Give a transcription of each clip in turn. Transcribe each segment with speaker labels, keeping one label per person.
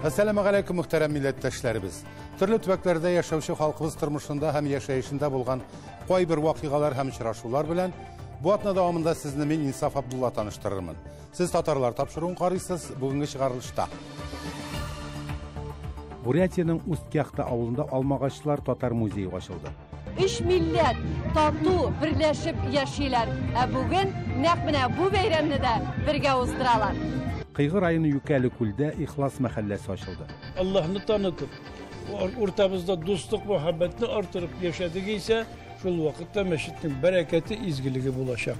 Speaker 1: Әссәламегаләйкүм, мөхтәрәм милләттәшләребез. Төрле төбәкләрдә яшәүче халкыбыз тормышында һәм яшәешендә булган кайбер вакыйгалар һәм очрашулар белән бу атна дәвамында сезне мин, Инсаф Абдулла, таныштырырмын. Сез татарлар тапшыруын карыйсыз, бүгенге чыгарылышта. Бурятиянең Усть-Кяхта авылында Алмагачлар татар музее ачылды.
Speaker 2: Өч милләт тату берләшеп яшиләр. Ә бүген нәкъ менә бу бәйрәмне дә бергә уздыралар.
Speaker 1: Кыйгы районы Юкәле күлдә Ихлас мәхәлләсе ачылды.
Speaker 3: Аллаһны танытып, уртабызда дуслык, мәхәббәтне арттырып яшәдек исә, шул вакытта мәчетнең бәрәкәте, изгелеге булачак.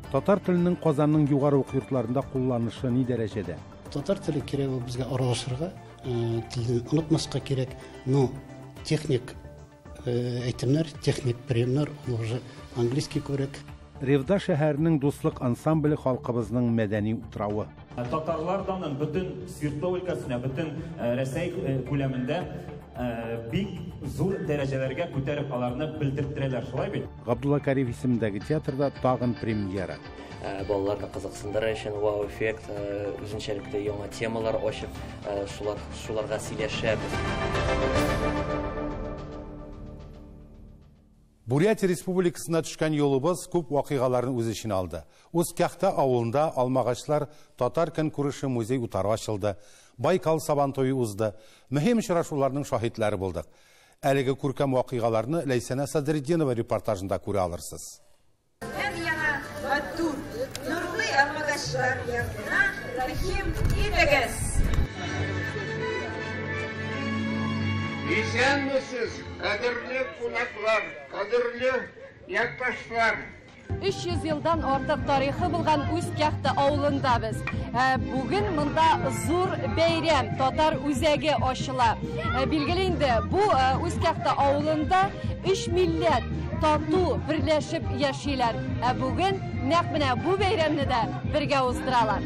Speaker 1: Татар теленең Казанның югары уку йортларында кулланышы ни дәрәҗәдә?
Speaker 4: Татар теле кирәк ул безгә аралашырга, телне онытмаска кирәк, но техник әйтемнәр, техник приемнар, ул уже английский күбрәк.
Speaker 1: Ревда шәһәренең Дуслык ансамбле халкыбызның мәдәни утравы.
Speaker 5: Татарлар данын бөтен Свердлов өлкәсенә, бөтен Рәсәй күләмендә бик зур дәрәҗәләргә күтәреп аларны белдерттерәләр, шулай бит?
Speaker 1: Габдулла Кариев исемендәге театрда тагын премьера.
Speaker 6: Балаларны кызыксындырыр өчен вау-эффект, үзенчәлекле яңа темалар ачып, шуларга сөйләшәбез.
Speaker 1: Бурятия Республикасына төшкән юлыбыз күп вакыйгаларны үз эченә алды. Усть-Кяхта авылында Алмагачлар татар көнкүреше музей утары ачылды. Байкал сабан туе узды. Мөһим очрашуларның шаһитлары булдык. Әлеге күркәм вакыйгаларны Ләйсәнә Садретдинова репортажында күрә алырсыз.
Speaker 7: Һәм яңа матур, нурлы алмагачлар янына рәхим итегез.
Speaker 8: Исәнмесез, кадерле кунаклар, кадерле якташлар.
Speaker 2: 300 елдан артык тарихы булган Усть-Кяхта авылында без. Бүген монда зур бәйрәм, татар үзәге ачыла. Билгеле инде, бу Усть-Кяхта авылында 3 милләт тату берләшеп яшиләр. Ә бүген нәкъ менә бу бәйрәмне дә бергә уздыралар.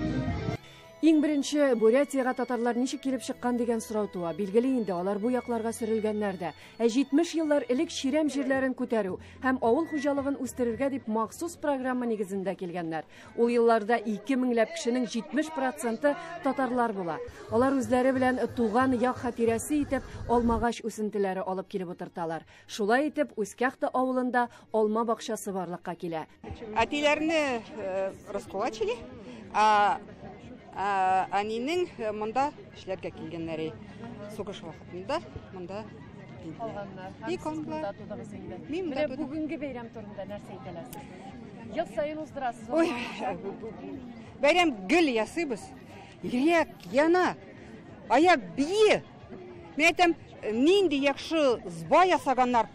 Speaker 2: Иң беренче Бурятиягә татарлар ничек килеп чыккан дигән сорау туа. Билгеле инде, алар бу якларга сөрелгәннәр дә. Ә 70 еллар элек чирәм җирләрен күтәрү һәм авыл хуҗалыгын үстерергә дип махсус программа нигезендә килгәннәр. Ул елларда 2 меңләп кешенең 70 проценты татарлар була. Алар үзләре белән туган як хатирәсе итеп алмагач үсентеләре алып килеп утырталар. Шулай итеп, Усть-Кяхта авылында алма бакчасы барлыкка килә.
Speaker 7: Әтиләрне раскулачили, а әнинең монда эшләргә килгәннәре сугыш вакытында монда
Speaker 2: калганнар.
Speaker 7: Бик аңлар.
Speaker 2: Мин менә бүгенге бәйрәм турында нәрсә әйтә аласыз? Ел саен уздырасыз.
Speaker 7: Ой, бәйрәм гел ясыйбыз. Йөрәк яна, аяк бии. Мин әйтәм, нинди яхшы зба ясаганнар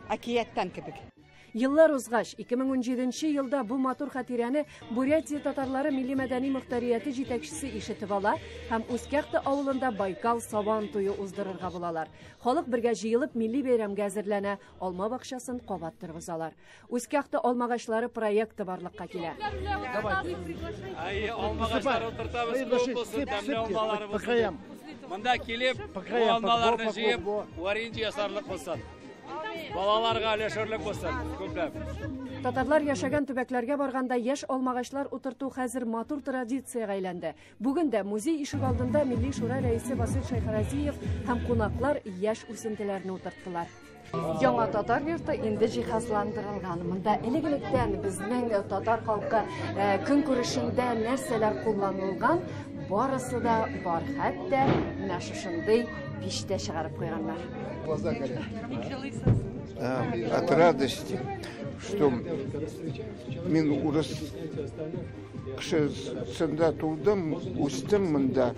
Speaker 7: әкияттән кебек.
Speaker 2: Еллар узгач, 2017 елда бу матур хатирәне Бурятия татарлары милли мәдәни мөхтәрияте җитәкчесе ишетеп ала һәм Усть-Кяхта авылында Байкал сабан туе уздырырга булалар. Халык бергә җыелып милли бәйрәмгә әзерләнә, алма бакчасын кабат торгызалар. Усть-Кяхта алмагачлары проекты барлыкка килә.
Speaker 9: Әйе, алмагачлар утыртабыз, күп булсын, тәмле алмалары булсын. Монда килеп, бу алмаларны җыеп, варенье ясарлык булсын. Балаларга өләшерлек булсын, күпләп.
Speaker 2: Татарлар яшәгән төбәкләргә барганда яшь алмагачлар утырту хәзер матур традициягә әйләнде. Бүген дә музей ишек алдында Милли Шура рәисе Васил Шәйхразиев һәм кунаклар яшь үсентеләрне утырттылар. Яңа татар йорты инде җиһазландырылган. Монда элек-электән безнең татар халкы көнкүрешендә нәрсәләр кулланылган, барысы да бар. Хәтта менә шушындый пич тә чыгарып куйганнар.
Speaker 8: Глаза горят. От радости, что мин урыс кешесендә тудым, үстем монда.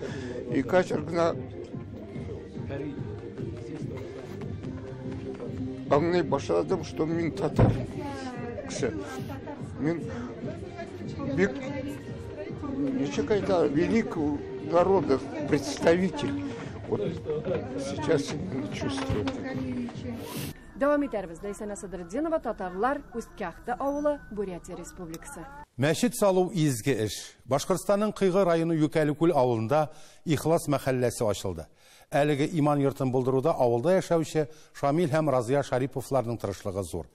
Speaker 8: И хәзер генә аңлый башладым, что мин татар кеше. Мин бик, ничек әйтә, велик народа представитель. Вот сейчас именно чувствую.
Speaker 2: Дәвам итәрбез. Ләйсәнә Садретдинова, татарлар, Усть-Кяхта авылы, Бурятия Республикасы.
Speaker 1: Мәчет салу изге эш. Башкортстанның Кыйгы районы Юкәлекүл авылында Ихлас мәхәлләсе ачылды. Әлеге иман йортын булдыруда авылда яшәүче Шамил һәм Разия Шариповларның тырышлыгы зур.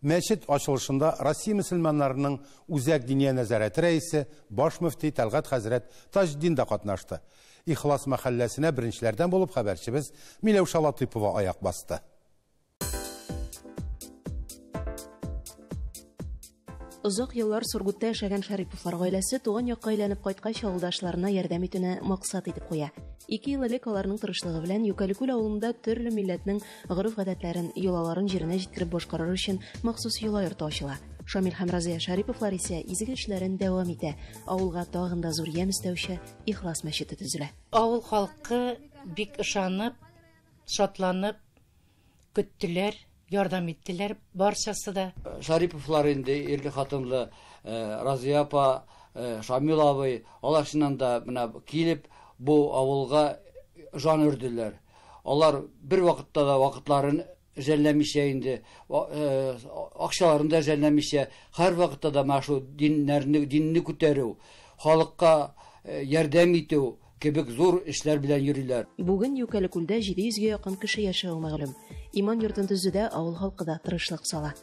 Speaker 1: Мәчет ачылышында Россия мөселманнарының Үзәк диния нәзарәте рәисе, баш мөфти Тәлгать хәзрәт Таҗетдин дә катнашты. Ихлас мәхәлләсенә беренчеләрдән булып хәбәрчебез Миләүшә Латыйпова аяк басты.
Speaker 10: Озак еллар Сургутта яшәгән Шариповлар гаиләсе туган якка әйләнеп кайткач авылдашларына ярдәм итүне максат итеп куя. 2 ел элек аларның тырышлыгы белән Юкәлекүл авылында төрле милләтнең гореф-гадәтләрен, йолаларын җиренә җиткереп башкарыр өчен махсус йола йорты ачыла. Шамил һәм Разия Шариповлар исә изге эшләрен дәвам итә. Авылга тагын да зур ямь өстәүче Ихлас мәчете төзелә.
Speaker 11: Авыл халкы бик ышанып, шатланып көттеләр. Ярдәм иттеләр барчасы да.
Speaker 12: Шариповлар инде ирле хатынлы Разия апа, Шамил абый, алар чыннан да менә килеп бу авылга жан өрделәр. Алар бер вакытта да вакытларын жәлләмичә инде, акчаларын да жәлләмичә, һәр вакытта да менә шул диннәрне, динне күтәрү, халыкка ярдәм итү кебек зур эшләр белән йөриләр.
Speaker 10: Бүген Юкәлекүлдә 700гә якын кеше яшәве мәгълүм. Иман йортын төзүдә авыл халкы да тырышлык сала.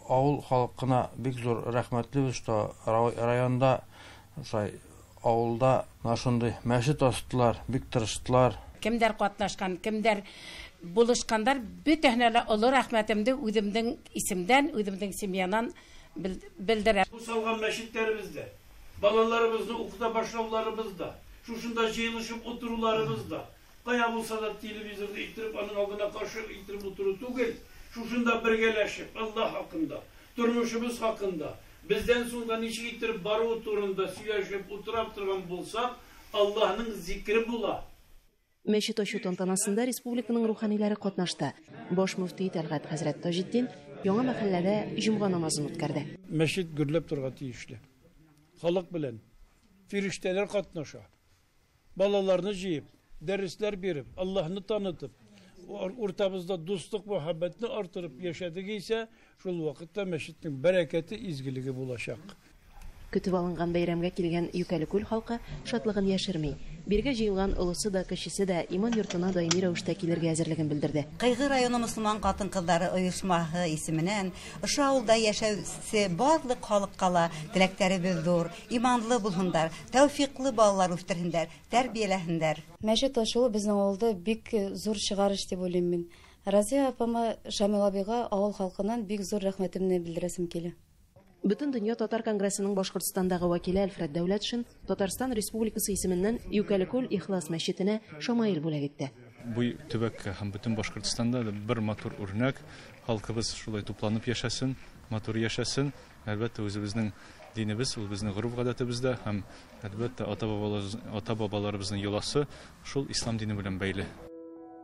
Speaker 13: Авыл халкына бик зур рәхмәтлебез, что районда, шулай авылда менә шундый мәчет ачтылар, бик тырыштылар.
Speaker 11: Кемдер катнашкан, кемдер булышкандар, бөтәһенә лә олы рәхмәтемне үземнең исемдән, үземнең семьянан белдерәм.
Speaker 3: Бу салган мәчетләребездә, балаларыбызны укыта башлауларыбызда, шушында җыелышып утыруларыбызда, кая булса да телевизорны иттереп, аның алдына каршы иттереп утыру түгел, шушында бергәләшеп, Аллаһ хакында, тормышыбыз хакында, бездән соң да ничек иттереп бару турында сөйләшеп утырап торган булсак, Аллаһның зикре була.
Speaker 10: Мәчет ачу тантанасында республиканың руханилары катнашты. Баш мөфти Тәлгать хәзрәт Таҗетдин яңа мәхәлләдә җомга намазын үткәрде.
Speaker 3: Мәчет гөрләп торырга тиешле. Халык белән фирештәләр катнаша. Балаларны җыеп, дәресләр биреп, Аллаһны танытып, уртабызда дуслык, мәхәббәтне арттырып яшәдек исә, шул вакытта мәчетнең бәрәкәте, изгелеге булачак.
Speaker 10: Көтеп алынган бәйрәмгә килгән Юкәлекүл халкы шатлыгын яшерми. Биргә җыелган олысы да, кечесе дә иман йортына даими рәвештә килергә әзерлеген белдерде.
Speaker 14: Кыйгы районы мөселман хатын-кызлары оешмасы исеменнән ошо авылда яшәүче барлык халыкка ла теләкләребез зур, иманлы булһындар, тәүфиклы балалар үстерһендәр, тәрбияләһендәр.
Speaker 15: Мәчет ачылу безнең авылда бик зур чыгарыш дип уйлыйм мин. Разия апама, Шамил абыйга авыл халкыннан бик зур рәхмәтемне белдерәсем килә.
Speaker 10: Бөтен дөнья татар конгрессының Башкортстандагы вәкиле Альфред Дәүләтшин Татарстан Республикасы исеменнән Юкәлекүл Ихлас мәчетенә шамаил бүләк итте.
Speaker 16: Бу төбәккә һәм бөтен Башкортстанда да бер матур үрнәк, халкыбыз шулай тупланып яшәсен, матур яшәсен. Әлбәттә, үзебезнең динебез, ул безнең гореф-гадәтебездә һәм әлбәттә ата-бабаларыбызның йоласы шул ислам дине белән бәйле.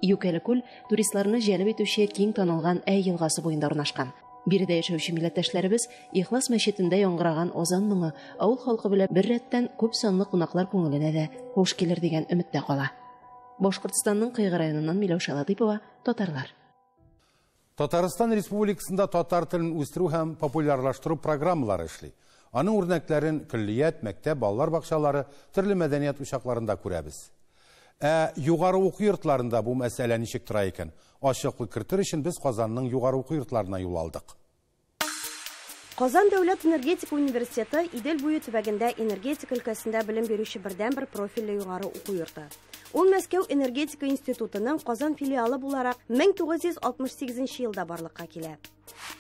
Speaker 10: Юкәлекүл туристларны җәлеп итүче киң танылган Әй елгасы буенда урнашкан. Биредә яшәүче милләттәшләребез Ихлас мәчетендә яңгыраган азан моңы авыл халкы белән бер рәттән күп санлы кунаклар күңеленә дә хуш килер дигән өметтә кала. Башкортстанның Кыйгы районыннан Миләүшә Латыйпова, Татарлар.
Speaker 1: Татарстан Республикасында татар телен үстерү һәм популярлаштыру программалары эшли. Аның үрнәкләрен көллият, мәктәп, балалар бакчалары, төрле мәдәният учакларында күрәбез. Ә югары уку йортларында бу мәсьәлә ничек тора икән? Ачыклык кертер өчен без Казанның югары уку йортларына юл алдык.
Speaker 17: Казан дәүләт энергетика университеты Идел буе төбәгендә энергетика өлкәсендә белем бирүче бердәнбер профильле югары уку йорты. Ул Мәскәү энергетика институтының Казан филиалы буларак 1968 елда барлыкка килә.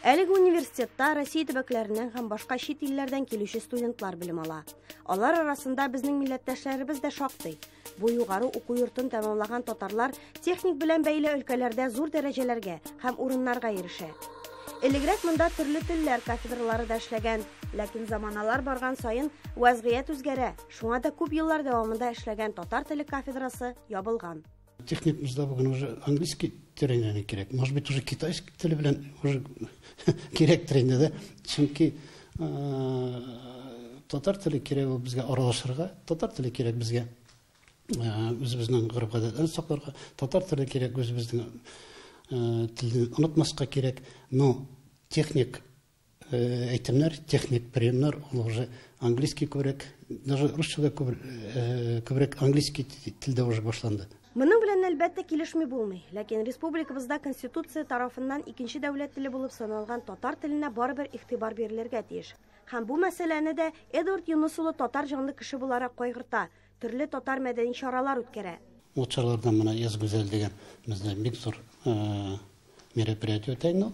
Speaker 17: Әлеге университетта Россия төбәкләреннән һәм башка чит илләрдән килүче студентлар белем ала. Алар арасында безнең милләттәшләребез дә шактый. Бу югары уку йортын тәмамлаган татарлар техник белән бәйле өлкәләрдә зур дәрәҗәләргә һәм урыннарга ирешә. Элегрәк монда төрле телләр кафедралары да эшләгән, ләкин заманалар барган саен вазгыять үзгәрә. Шуңа да күп еллар дәвамында эшләгән татар теле кафедрасы ябылган.
Speaker 4: Техникумда бүген уже английский теле кирәк, может быть, уже китайский теле белән уже кирәк инде дә. Чөнки татар теле кирәк безгә аралашырга, татар теле кирәк безгә үзебезнең гореф-гадәтләрне сакларга, татар теле кирәк үзебезнең телне онытмаска кирәк. Но техник әйтемнәр, техник приемнар ул уже английский күбрәк, даже русча да күбрәк английский телдә уже башланды.
Speaker 17: Моның белән әлбәттә килешми булмый, ләкин республикабызда конституция тарафыннан икенче дәүләт теле булып саналган татар теленә барыбер игътибар бирелергә тиеш. Һәм бу мәсьәләне дә Эдвард Юныс улы татар җанлы кеше буларак кайгырта, төрле татар мәдәни чаралар үткәрә.
Speaker 4: Ул чаралардан менә Яз гүзәл дигән бездә бик зур мероприятие үтә инде ул.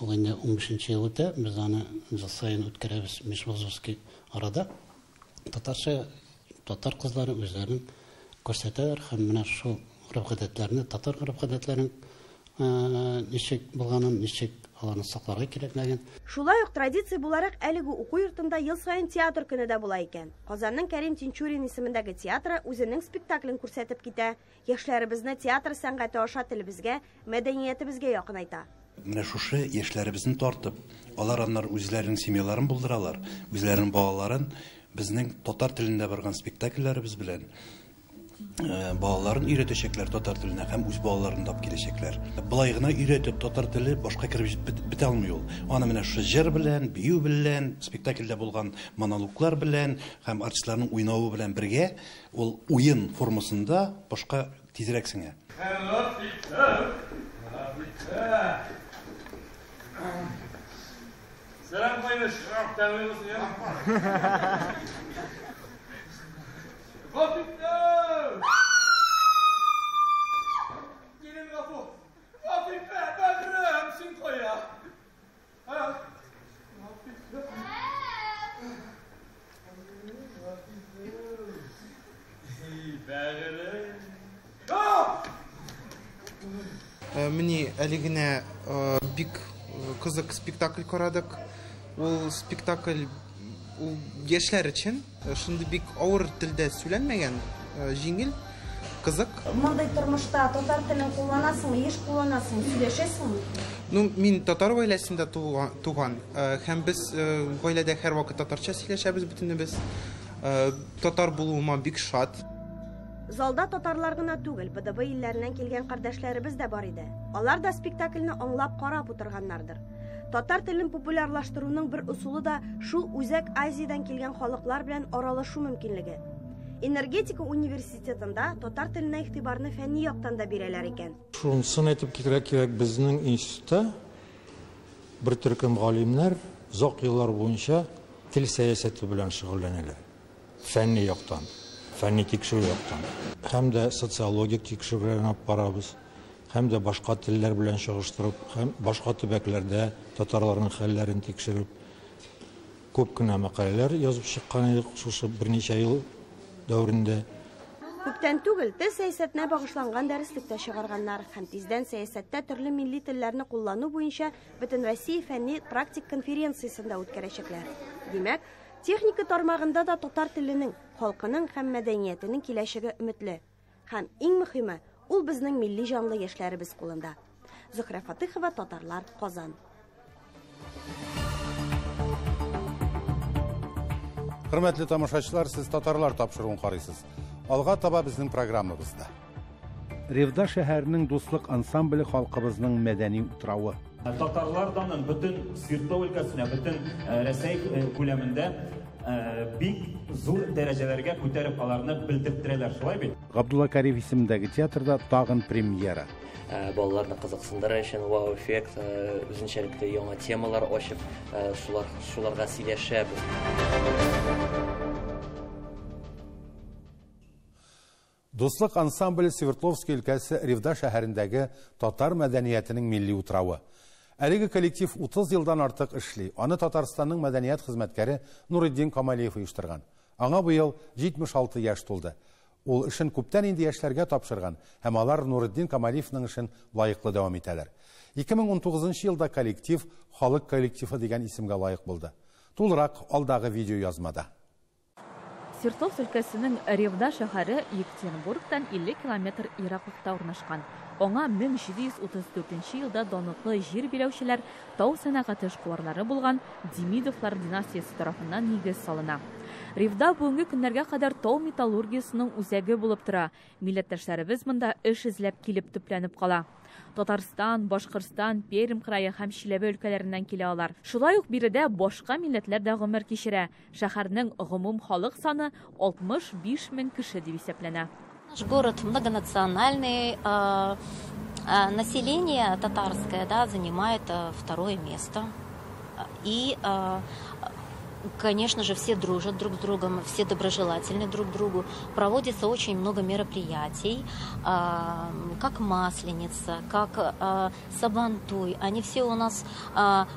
Speaker 4: Ул инде 15 ел үтә, без аны ел саен үткәрәбез межвузовский арада. Татарча татар кызлары үзләрен күрсәтәләр һәм менә шул гореф-гадәтләрне, татар гореф-гадәтләрен ничек булганын, ничек аларны сакларга кирәклеген.
Speaker 17: Шулай ук традиция буларак әлеге уку йортында ел саен театр көне дә була икән. Казанның Кәрим Тинчурин исемендәге театры үзенең спектаклен күрсәтеп китә. Яшьләребезне театр сәнгате аша телебезгә, мәдәниятебезгә якынайта.
Speaker 18: Менә шушы яшьләребезне тартып, алар аннары үзләренең семьяларын булдыралар, үзләренең балаларын безнең татар телендә барган спектакльләребез белән балаларын өйрәтәчәкләр татар теленә һәм үз балаларын да алып киләчәкләр. Болай гына өйрәтеп татар теле башка кереп бетә алмый ул. Аны менә шушы җыр белән, бию белән, спектакльдә булган монологлар белән һәм артистларның уйнавы белән бергә ул уен формасында башка тизрәк сеңә.
Speaker 3: Сәлам, кайнеш. Тәмле булсын, я. Гафифә! Килен гафу. Гафифә, бәгърем, син кая? Гафифә. Бәгърем.
Speaker 19: Менә әле генә бик кызык спектакль карадык. Ул спектакль ул яшьләр өчен шундый бик авыр телдә сөйләнмәгән, җиңел, кызык.
Speaker 17: Мондый тормышта татар телен кулланасыңмы, еш кулланасыңмы, сөйләшәсеңме?
Speaker 19: Ну, мин татар гаиләсендә туган, һәм без гаиләдә һәрвакыт татарча сөйләшәбез бөтенебез. Татар булуыма бик шат.
Speaker 17: Залда татарлар гына түгел, БДБ илләреннән килгән кардәшләребез дә бар иде. Алар да спектакльне аңлап карап утырганнардыр. Татар телен популярлаштыруның бер ысулы да шул Үзәк Азиядән килгән халыклар белән аралашу мөмкинлеге. Энергетика университетында татар теленә игътибарны фәнни яктан да бирәләр икән.
Speaker 20: Шунысын әйтеп китәргә кирәк, безнең институтта бер төркем галимнәр озак еллар буенча тел сәясәте белән шөгыльләнәләр. Фәнни яктан, фәнни тикшерү яктан. Һәм дә социологик тикшерүләрне алып барабыз, һәм дә башка телләр белән чагыштырып, һәм башка төбәкләрдә татарларның хәлләрен тикшереп, күп кенә мәкаләләр язып чыккан идек шушы берничә ел дәверендә.
Speaker 17: Күптән түгел тел сәясәтенә багышланган дәреслек тә чыгарганнар һәм тиздән сәясәттә төрле милли телләрне куллану буенча Бөтенроссия фәнни практик конференциясен дә үткәрәчәкләр. Димәк, техника тармагында да татар теленең, халкының һәм мәдәниятенең киләчәге өметле. Һәм иң мөхиме, ул безнең милли җанлы яшьләребез кулында. Зөһрә Фатыхова, Татарлар, Казан.
Speaker 1: Хөрмәтле тамашачылар, сез Татарлар тапшыруын карыйсыз. Алга таба безнең программабызда.
Speaker 21: Ревда шәһәренең Дуслык ансамбле халкыбызның мәдәни утравы.
Speaker 5: Татарлар данын бөтен Свердлов өлкәсенә, бөтен Рәсәй күләмендә бик зур дәрәҗәләргә күтәреп аларны белдерттерәләр, шулай бит?
Speaker 1: Габдулла Кариев исемендәге театрда тагын премьера.
Speaker 6: Балаларны кызыксындырыр өчен вау-эффект, үзенчәлекле яңа темалар ачып, шулар, шуларга сөйләшәбез.
Speaker 1: Дуслык ансамбле Свердловский өлкәсе Ревда шәһәрендәге татар мәдәниятенең милли утравы. Әлеге коллектив 30 елдан артык эшли. Аны Татарстанның мәдәният хезмәткәре Нуретдин Камалиев оештырган. Аңа быел 76 яшь тулды. Ул эшен күптән инде яшьләргә тапшырган һәм алар Нуретдин Камалиевның эшен лаеклы дәвам итәләр. 2019 елда коллектив Халык коллективы дигән исемгә лаек булды. Тулырак алдагы видеоязмада.
Speaker 22: Свердловск өлкәсенең Ревда шәһәре Екатеринбургтан 50 километр ераклыкта урнашкан. Аңа 1734 елда данлыклы җир биләүчеләр, тау сәнәгате эшкуарлары булган Демидовлар династиясе тарафыннан нигез салына. Ревда бүгенге көннәргә кадәр тау металлургиясенең үзәге булып тора. Милләттәшләребез монда эш эзләп килеп төпләнеп кала. Татарстан, Башкортстан, Пермь крае һәм Чиләбе өлкәләреннән килә алар. Шулай ук биредә башка милләтләр дә гомер кичерә. Шәһәрнең гомум халык саны 65 мең кеше дип исәпләнә.
Speaker 23: Наш город многонациональный, население татарское, да, занимает второе место. И Конечно же, все дружат друг с другом, все доброжелательны друг другу. Проводится очень много мероприятий, как Масленица, как Сабантуй. Они все у нас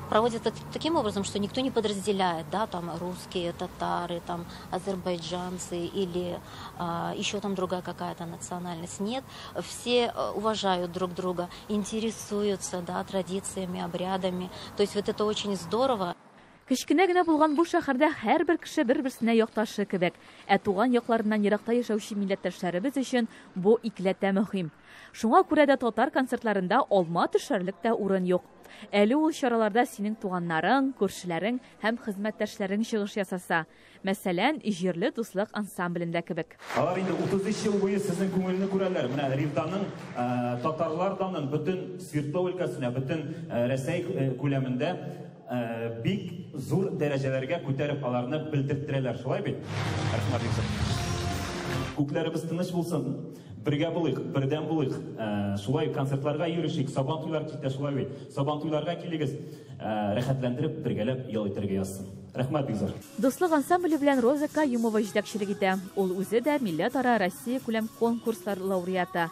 Speaker 23: проводят это таким образом, что никто не подразделяет, да, там русские, татары, там азербайджанцы или еще там другая какая-то национальность. Нет, все уважают друг друга, интересуются, да, традициями, обрядами. То есть вот это очень здорово.
Speaker 22: Кечкенә генә булган бу шәһәрдә һәрбер кеше бер-берсенә якташы кебек. Ә туган якларыннан еракта яшәүче милләттәшләребез өчен бу икеләтә мөһим. Шуңа күрә дә татар концертларында алма төшәрлек тә урын юк. Әле ул чараларда синең туганнарың, күршеләрең һәм хезмәттәшләрең чыгыш ясаса. Мәсәлән, җирле дуслык ансамблендә кебек.
Speaker 5: Алар инде 33 ел буе сезнең күңелне күрәләр. Менә Ревданың татарлар данын бөтен Свердлов өлкәсенә, бөтен Рәсәй күләмендә бик зур дәрәҗәләргә күтәреп аларны белдертерәләр, шулай бит? Рәхмәт бик зур. Күкләребез тыныч булсын, бергә булыйк, бердәм булыйк. Шулай концертларга йөрешик, Сабантуйлар китә, шулай бит. Сабантуйларга килегез, рәхәтләндереп, бергәләп ял итәргә язсын. Рәхмәт бик зур.
Speaker 22: Дуслык ансамбле белән Роза Каюмова җитәкчелек итә. Ул үзе дә милләтара Россия күләм конкурслар лауреаты.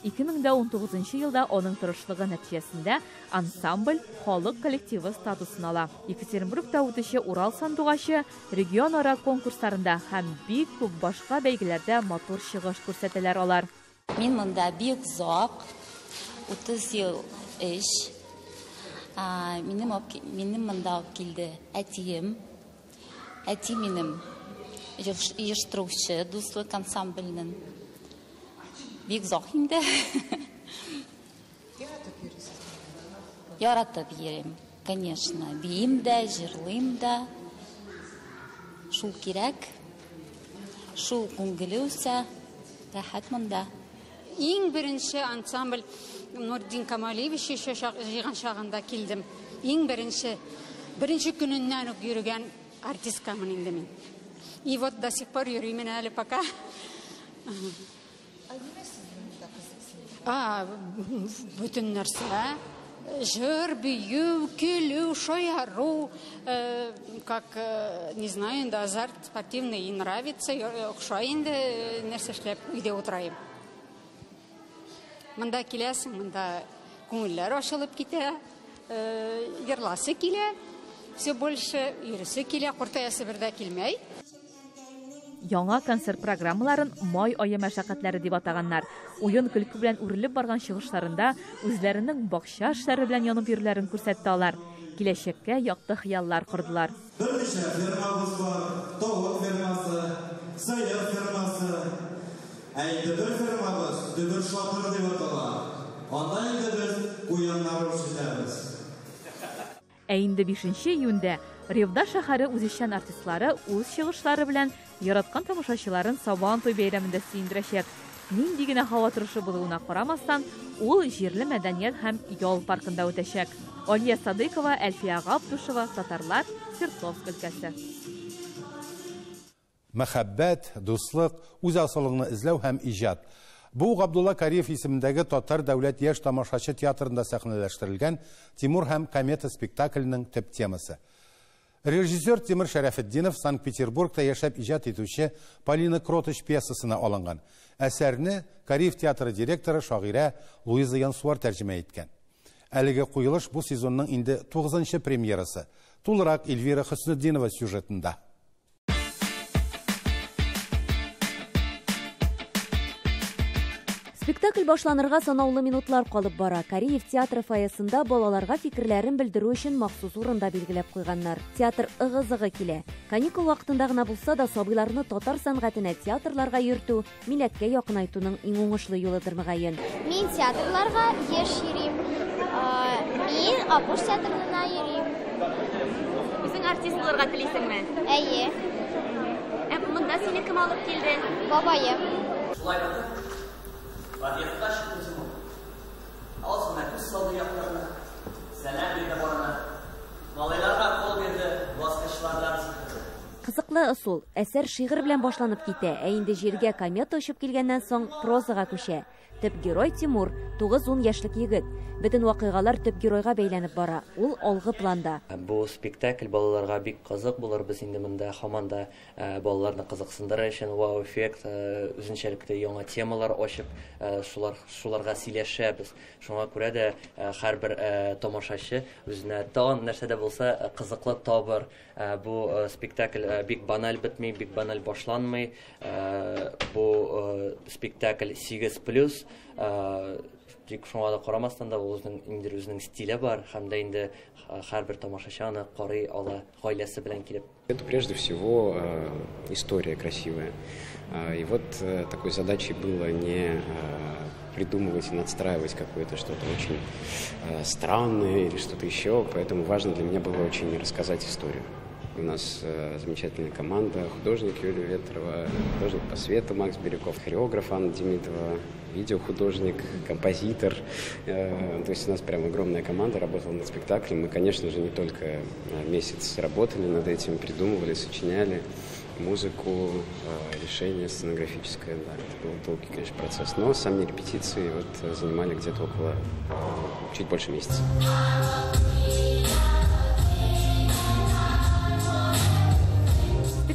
Speaker 22: 2019 елда аның тырышлыгы нәтиҗәсендә ансамбль халык коллективы статусын ала. Екатеринбургта үтүче Урал сандугачы регионара конкурсларында һәм бик күп башка бәйгеләрдә матур чыгыш күрсәтәләр алар.
Speaker 7: Мин монда бик озак, 30 ел эш. Минем монда алып килде әтием. Әти минем оештыручы дуслык ансамбленең. Бик озак инде.
Speaker 8: Яратып йөрисез?
Speaker 7: Яратып йөрим, конечно. Биим дә, җырлыйм да. Шул кирәк. Шул күңеле үсә. Рәхәт монда.
Speaker 9: Иң беренче ансамбль Нурдин Камалиевич җыйган чагында килдем. Иң беренче көненнән үк йөргән артисткамын инде мин. И вот до сих пор йөрим әле пока. Бөтен нәрсә. Җыр, бию, көлү, шаяру, как, не знаю, инде азарт спортивный и нравится, охшай инде нәрсә эшләп өйдә утырайым. Монда киләсең, монда күңелләр ачылып китә, йырласы килә, все больше йөресе килә, куртаясы бер дә килмәй.
Speaker 22: Яңа концерт программаларын май ае мәшәкатьләре дип атаганнар. Уен көлке белән үрелеп барган чыгышларында үзләренең бакча эшләре белән янып йөрүләрен күрсәтте алар. Киләчәккә якты хыяллар кордылар.
Speaker 24: Берничә фермабыз бар, тавык фермасы, сыер фермасы. Ә инде бер фермабыз Дөбер Шатыр дип атала. Анда инде без куяннар үрчетәбез.
Speaker 22: Ә инде 5 июньдә Ревда шәһәре үзешчән артистлары үз чыгышлары белән яраткан тамашачыларын Сабантуй бәйрәмендә сөендерәчәк. Нинди генә һава торышы булуына карамастан, ул җирле мәдәният һәм ял паркында үтәчәк. Алия Садыкова, Әлфия Габдушева, Татарлар, Свердловск өлкәсе.
Speaker 1: Мәхәббәт, дуслык, үз асылыңны эзләү һәм иҗат. Бу Габдулла Кариев исемендәге Татар дәүләт яшь тамашачы театрында сәхнәләштерелгән Тимур һәм комета спектакленең төп темасы. Режиссер Тимур Шәрәфетдинов Санкт-Петербургта яшәп иҗат итүче Полина Кротыч пьесасына алынган. Әсәрне Кариев театры директоры шагыйрә Луиза Янсуар тәрҗемә иткән. Әлеге куелыш бу сезонның инде 9-нчы премьерасы. Тулырак Эльвира Хөснетдинова сюжетында.
Speaker 25: Спектакль башланырга санаулы минутлар калып бара. Кариев театры фойесында балаларга фикерләрен белдерү өчен махсус урында билгеләп куйганнар. Театр ыгы-зыгы килә. Каникул вакытында гына булса да сабыйларны татар сәнгатенә театрларга йөртү милләткә якынайтуның иң уңышлы юлыдыр мөгаен.
Speaker 26: Мин театрларга еш йөрим. Мин Апуш театрына йөрим.
Speaker 27: Үзең артист булырга телисеңме?
Speaker 26: Әйе.
Speaker 27: Ә монда сине кем алып килде?
Speaker 26: Бабаем.
Speaker 28: Шулай булды. Подъездга чыкты Тимур. Аз гына күз салды якларына, сәлам бирде барына. Малайларга кул бирде, баскычлардан сикерде.
Speaker 25: Кызыклы Кызыклы ысул. Әсәр шигырь белән башланып китә, ә инде җиргә комета очып килгәннән соң прозага күчә. Төп герой Тимур, 9-10 яшьлек егет. Бөтен вакыйгалар төп геройга бәйләнеп бара. Ул алгы планда.
Speaker 6: Бу спектакль балаларга бик кызык булыр. Без инде монда һаман да балаларны кызыксындырыр өчен вау-эффект, үзенчәлекле яңа темалар ачып, шуларга сөйләшәбез. Шуңа күрә дә һәрбер тамашачы үзенә тагын нәрсә дә булса кызыклы табыр. Бу спектакль бик баналь бетми, бик баналь башланмый. Бу спектакль 8+, тик шуңа да карамастан да ул үзенең стиле бар, һәм дә инде һәрбер тамашачы аны карый ала гаиләсе белән килеп.
Speaker 2: Это прежде всего история красивая. И вот такой задачей было не придумывать и надстраивать какое-то что-то очень странное или что-то еще, поэтому важно для меня было очень рассказать историю. У нас замечательная команда, художник Юлия Ветрова, художник по свету Макс Бирюков, хореограф Анна Демидова, видеохудожник, композитор. То есть у нас прям огромная команда работала над спектаклем. Мы, конечно же, не только месяц работали над этим, придумывали, сочиняли музыку, решение сценографическое. Да, это был долгий, конечно, процесс. Но сами репетиции вот занимали где-то около чуть больше месяца.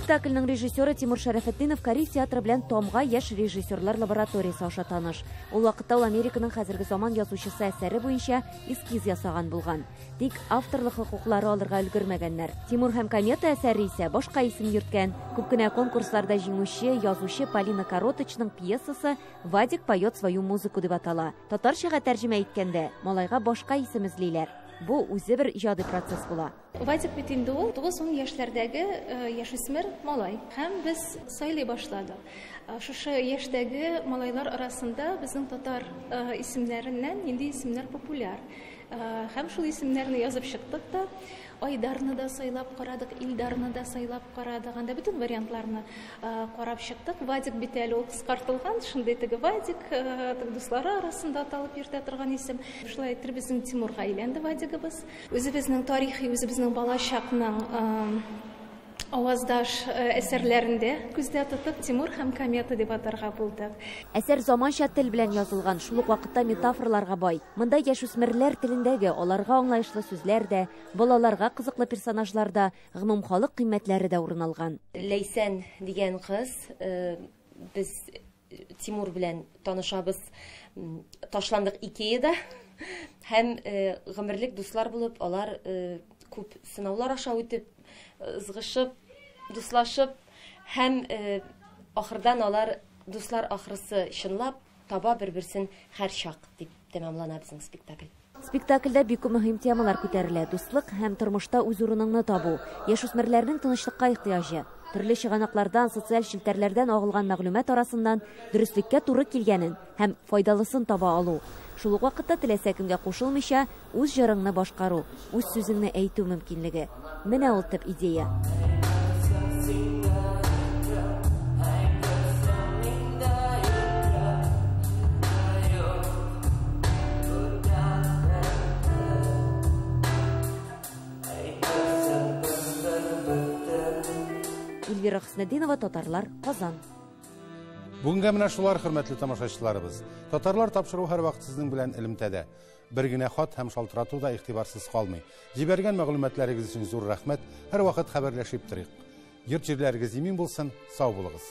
Speaker 25: Спектакльнең режиссеры Тимур Шәрәфетдинов Кариев театры белән Тамга яшь режиссерлар лабораториясе аша таныш. Ул вакытта ул Американың хәзерге заман язучысы әсәре буенча эскиз ясаган булган. Тик авторлык хокуклары алырга өлгермәгәннәр. Тимур һәм комета әсәре исә башка исем йөрткән. Күп кенә конкурсларда җиңүче язучы Полина Короточның пьесасы «Вадик поет свою музыку» дип атала. Татарчага тәрҗемә иткәндә малайга башка исем эзлиләр. Бу үзе бер иҗади процесс була.
Speaker 8: Вадик бит инде ул 9-10 яшьләрдәге яшүсмер малай. Һәм без сайлый башладык. Шушы яшьтәге малайлар арасында безнең татар исемнәреннән нинди исемнәр популяр. Һәм шул исемнәрне язып чыктык та, Айдарны да сайлап карадык, Илдарны да сайлап карадык. Анда бөтен вариантларны карап чыктык. Вадик бит әле ул кыскартылган, шундый теге Вадик, дуслары арасында аталып йөртә торган исем. Шулай итеп безнең Тимурга әйләнде Вадигыбыз. Үзебезнең тарихи, үзебезнең балачакның аваздаш әсәрләрендә күздә тотып Тимур һәм комета дип атарга булдык.
Speaker 25: Әсәр заманча тел белән язылган, шул ук вакытта метафораларга бай. Монда яшүсмерләр телендәге аларга аңлаешлы сүзләр дә, балаларга кызыклы персонажлар да, гомумхалык кыйммәтләре дә урын алган.
Speaker 7: Ләйсән дигән кыз, без Тимур белән танышабыз, ташландык Икеяда һәм гомерлек дуслар булып, алар күп сынаулар аша үтеп, ызгышып, дуслашып һәм ахырдан алар дуслар ахрысы чынлап таба бер-берсен һәрчак дип тәмамлана безнең спектакль.
Speaker 25: Спектакльдә бик күп мөһим темалар күтәрелә: дуслык һәм тормышта үз урыныңны табу, яшүсмерләрнең тынычлыкка ихтыяҗы, төрле чыганаклардан, социаль челтәрләрдән агылган мәгълүмат арасыннан дөреслеккә туры килгәнен һәм файдалысын таба алу. Шул ук вакытта теләсә кемгә кушылмыйча үз җырыңны башкару, үз сүзеңне әйтү мөмкинлеге. Менә ул төп идея. Эльвира Хөснетдинова, Татарлар, Казан.
Speaker 1: Бүгенгә менә шулар, хөрмәтле тамашачыларыбыз. Татарлар тапшыруы һәрвакыт сезнең белән элемтәдә. Бер генә хат һәм шалтырату да игътибарсыз калмый. Җибәргән мәгълүматларыгыз өчен зур рәхмәт. Һәрвакыт хәбәрләшеп торыйк. Йорт җирләрегез имин булсын, сау булыгыз.